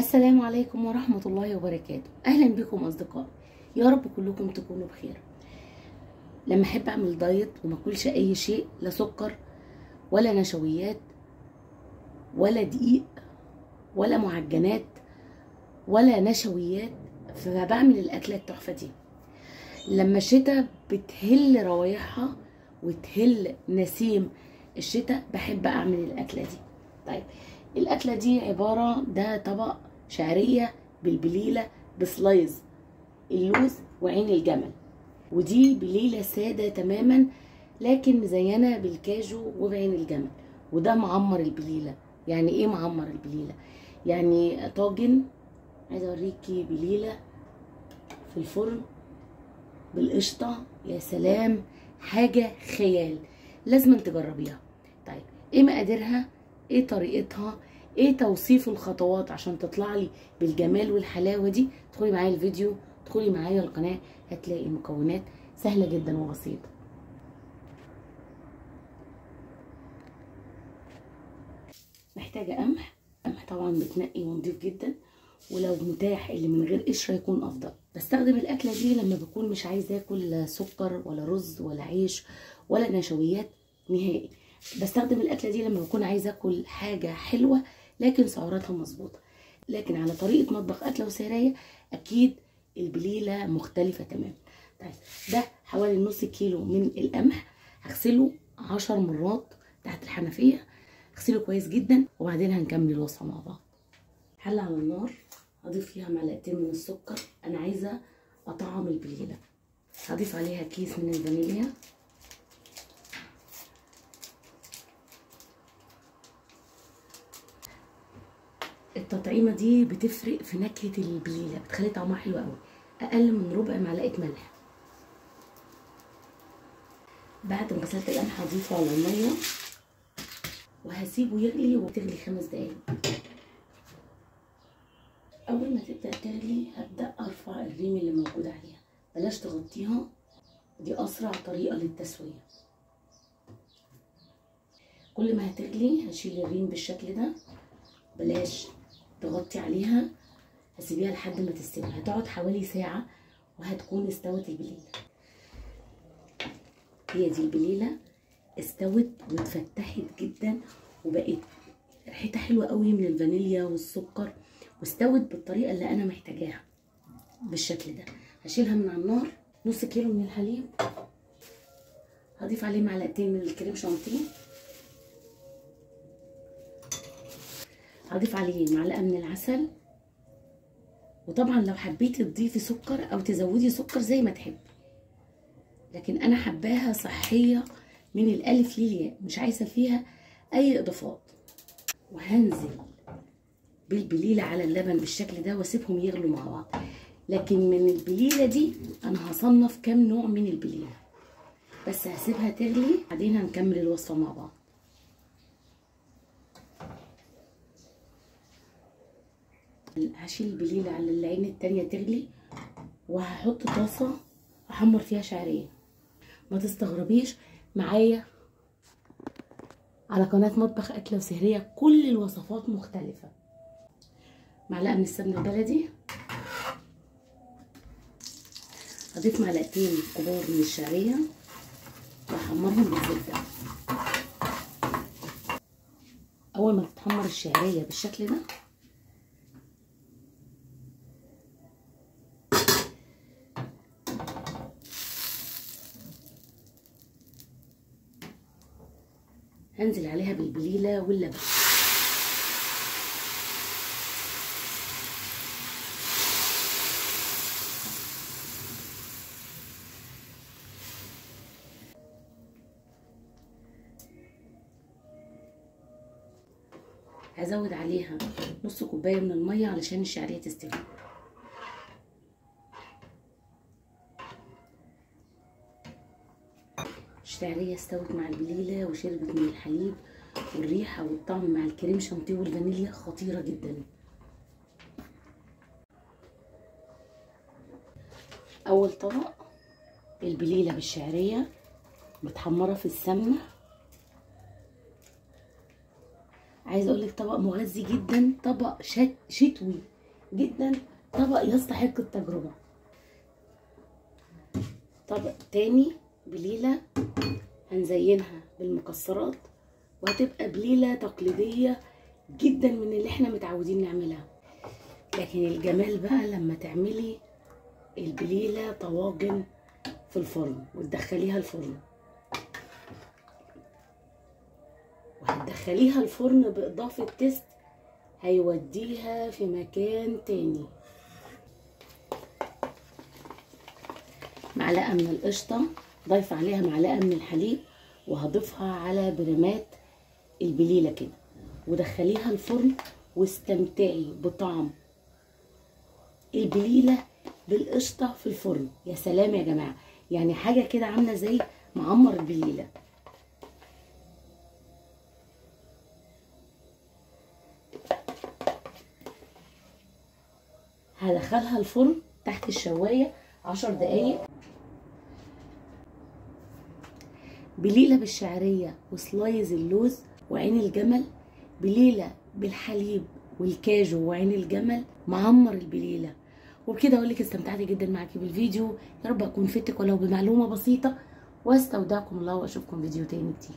السلام عليكم ورحمة الله وبركاته. أهلا بكم أصدقائي، يا رب كلكم تكونوا بخير. لما أحب أعمل دايت وما أكلش أي شيء، لا سكر ولا نشويات ولا دقيق ولا معجنات ولا نشويات، فبعمل الأكلة التحفة دي. لما الشتاء بتهل روايحها وتهل نسيم الشتاء بحب أعمل الأكلة دي. طيب الأكلة دي عبارة، ده طبق شعرية بالبليلة بسلايز اللوز وعين الجمل، ودي بليلة سادة تماما لكن مزينة بالكاجو وبعين الجمل، وده معمر البليلة. يعني ايه معمر البليلة؟ يعني طاجن، عايزة اوريكي بليلة في الفرن بالقشطة، يا سلام، حاجة خيال، لازم تجربيها. طيب ايه مقاديرها؟ ايه طريقتها؟ ايه توصيف الخطوات عشان تطلع لي بالجمال والحلاوه دي؟ ادخلي معايا الفيديو، ادخلي معايا القناة، هتلاقي المكونات سهلة جدا وبسيطة. محتاجه قمح، قمح طبعا متنقي ونضيف جدا، ولو متاح اللي من غير قشرة يكون افضل. بستخدم الاكلة دي لما بكون مش عايزه اكل سكر ولا رز ولا عيش ولا نشويات نهائي. بستخدم الاكلة دي لما بكون عايزه اكل حاجة حلوة لكن سعراتها مظبوطة. لكن على طريقه مطبخ اكله وسهريه اكيد البليله مختلفة تماما. طيب ده حوالي نص كيلو من القمح، هغسله 10 مرات تحت الحنفية، هغسله كويس جدا وبعدين هنكمل الوصفة مع بعض. حله على النار، هضيف فيها معلقتين من السكر، انا عايزه اطعم البليله. هضيف عليها كيس من الفانيليا، التطعيمه دي بتفرق في نكهة البليله، بتخلي طعمها حلو قوي. اقل من ربع معلقه ملح. بعد ما غسلت القمح هضيفه على المية وهسيبه يغلي، وتغلي 5 دقايق. اول ما تبدا تغلي هبدا ارفع الريم اللي موجود عليها، بلاش تغطيها، دي اسرع طريقه للتسويه. كل ما هتغلي هشيل الريم بالشكل ده، بلاش تغطي عليها، هسيبيها لحد ما تستوي. هتقعد حوالي ساعة وهتكون استوت البليلة. هي دي البليلة استوت واتفتحت جدا وبقت ريحتها حلوة قوي من الفانيليا والسكر، واستوت بالطريقة اللي انا محتاجاها بالشكل ده. هشيلها من على النار. نص كيلو من الحليب، هضيف عليه معلقتين من الكريم شانتيه، هضيف عليه معلقه من العسل، وطبعا لو حبيتي تضيفي سكر او تزودي سكر زي ما تحبي، لكن انا حباها صحية من الالف للياء، مش عايزه فيها اي اضافات. وهنزل بالبليله على اللبن بالشكل ده واسيبهم يغلوا مع بعض. لكن من البليله دي انا هصنف كام نوع من البليله، بس هسيبها تغلي بعدين هنكمل الوصفة مع بعض. هشيل البليله على العين التانية تغلي، وهحط طاسه احمر فيها شعرية. ما تستغربيش، معايا على قناة مطبخ اكله وسهريه كل الوصفات مختلفة. معلقه من السمنة البلدي، هضيف معلقتين كبار من الشعرية واحمرهم بالزبده. اول ما تتحمر الشعرية بالشكل ده هنزل عليها بالبليله واللبن. هزود عليها نص كوباية من المية علشان الشعرية تستوي. الشعرية استوت مع البليله وشربت من الحليب، والريحه والطعم مع الكريم شانتيه والفانيليا خطيرة جدا. اول طبق البليله بالشعريه متحمره في السمنة. عايزه اقولك لك طبق مغذي جدا، طبق شتوي جدا، طبق يستحق التجربة. طبق تاني بليلة هنزينها بالمكسرات، وهتبقى بليلة تقليدية جدا من اللي احنا متعودين نعملها. لكن الجمال بقى لما تعملي البليلة طواجن في الفرن وتدخليها الفرن، وهتدخليها الفرن بإضافة تيست هيوديها في مكان تاني. معلقة من القشطة، ضيف عليها معلقة من الحليب، وهضيفها على برمات البليلة كده، ودخليها الفرن واستمتعي بطعم البليلة بالقشطة في الفرن. يا سلام يا جماعة، يعني حاجة كده عاملة زي معمر البليلة. هدخلها الفرن تحت الشواية 10 دقايق. بليلة بالشعرية وسلايز اللوز وعين الجمل، بليلة بالحليب والكاجو وعين الجمل، معمر البليلة. وبكده اقول لك استمتعت جدا معاكي بالفيديو، يا رب اكون فدتك ولو بمعلومة بسيطة، واستودعكم الله واشوفكم فيديو تاني كتير.